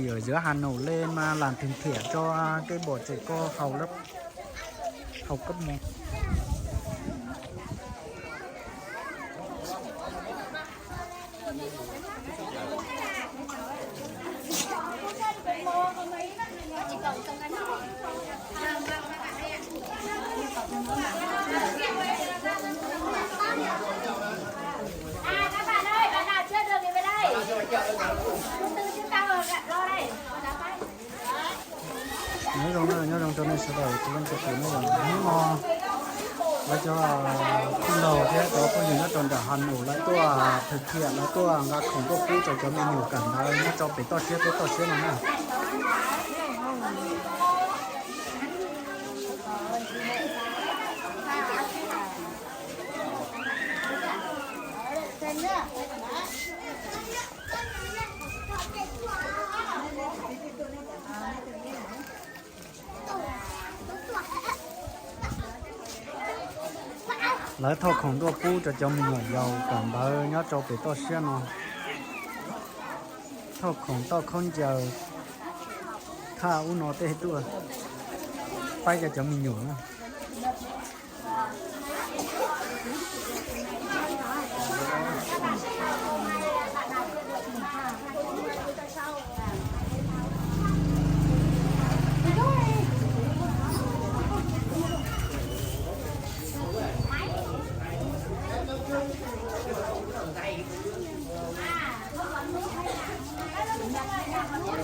Ở giữa Hà Nội lên mà làm từ thiện cho cái bộ trụ cô hầu lớp, hầu cấp một. Nyob zoo, nyob zoo rau nej sawv daws, tus leej txhua tus nyob zoo. Hnub no lawv cov tij laug thiab cov phooj ywg nyob rau nram Hà Nội lawv tuaj thực hiện, lawv tuaj nqa khoom tuaj pub rau cov me nyuam kawm ntawv nyob rau pem toj siab, pem toj siab no na. Lawv thauj khoom tuaj pub rau cov me nyuam yaus kawm ntawv nyob rau pem toj siab no. Thauj khoom tauj khaub ncaws, thaj ub no tej tuaj pab cov cov me nyuam na.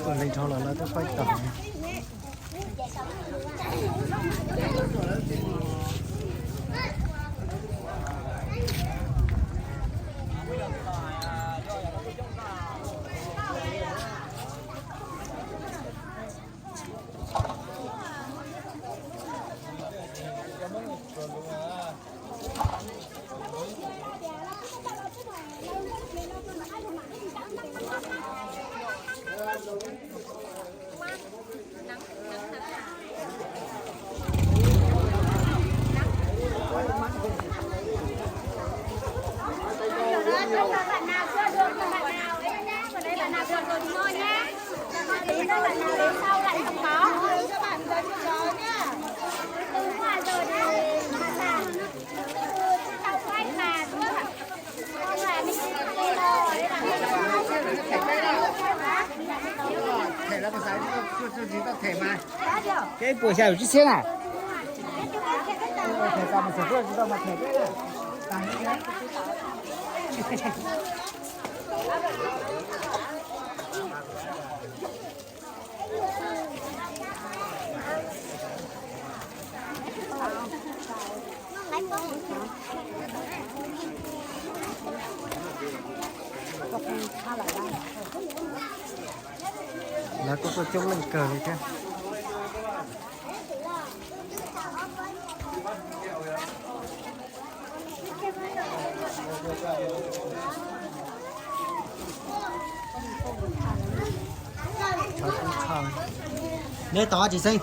Ua li dhau los lawv twb faib tag. Cái ib puas xya lub tsib txhiab na. Lawv kuj tuaj coob leej kawg li thiab. Neb tau tsis xeeb?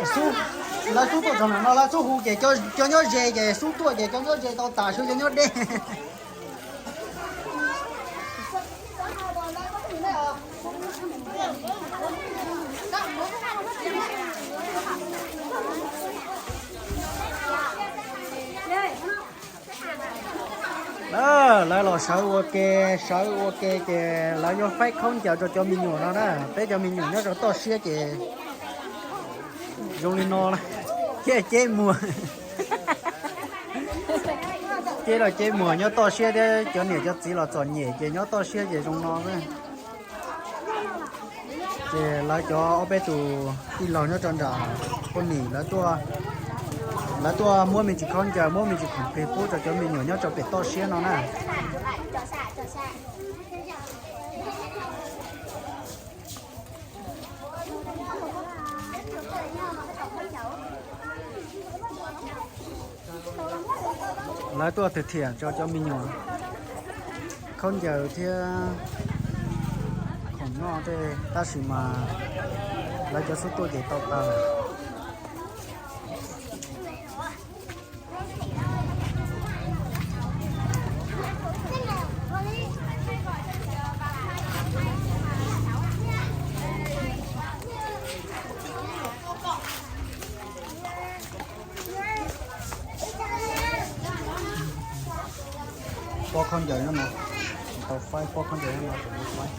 Xub, lawv xub tuaj txog ntawm no lawv xub hu ces cov nyob ze ces xub tuaj ces cov nyob ze tau tas, xub cov nyob deb. Lawv los sawv ua ke, sawv ua ke ces lawv yuav faib khaub ncaws rau cov me nyuam no na. Peb cov me nyuam nyob rau toj siab ces zoo li no, ceb ceb muag. Ceb los ceb muag nyob toj siab thiab cov niam cov txiv los txom nyem ces nyob toj siab ces zoo no. Ces lawv cov ob peb tus tij laug nyob rau nram Phoos Nim lawv tuaj, lawv tuaj muab me ntsis khaub ncaws, muab me ntsis khoom plig pub rau cov me nyuam nyob rau pem toj siab no na. Lawv tuaj thwm thiam rau cov me nyuam khaub ncaws thiab khoom noj tej, tab sis mas lawv cov xub tuaj ces tau tas lawm. Pob khaub ncaws no, tau faib pob khaub ncaws no, tau faib.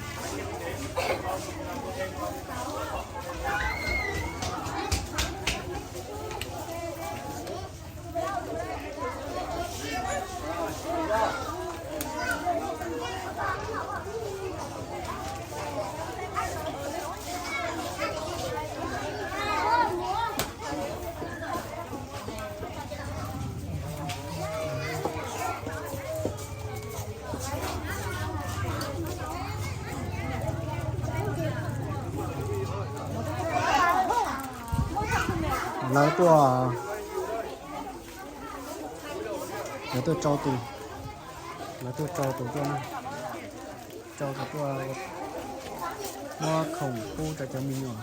Lawv tuaj, lawv tuaj rau tus, lawv tuaj rau tus tuaj na, rau tus tuaj muab khoom pub rau cov me nyuam.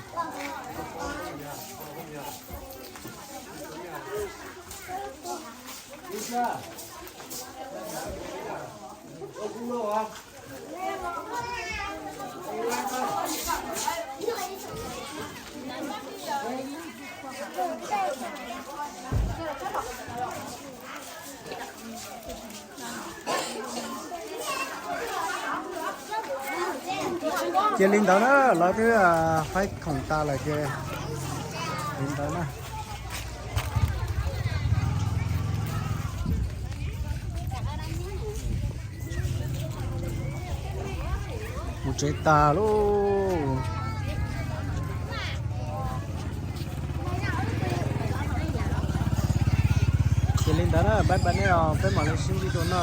Cia li ntawd na, lawv twb faib khoom tas lawm ces li ntawd na. Mus tsev tas lauj. Ces li ntawd na, bye bye nej os, peb mam li sib ntsib dua na.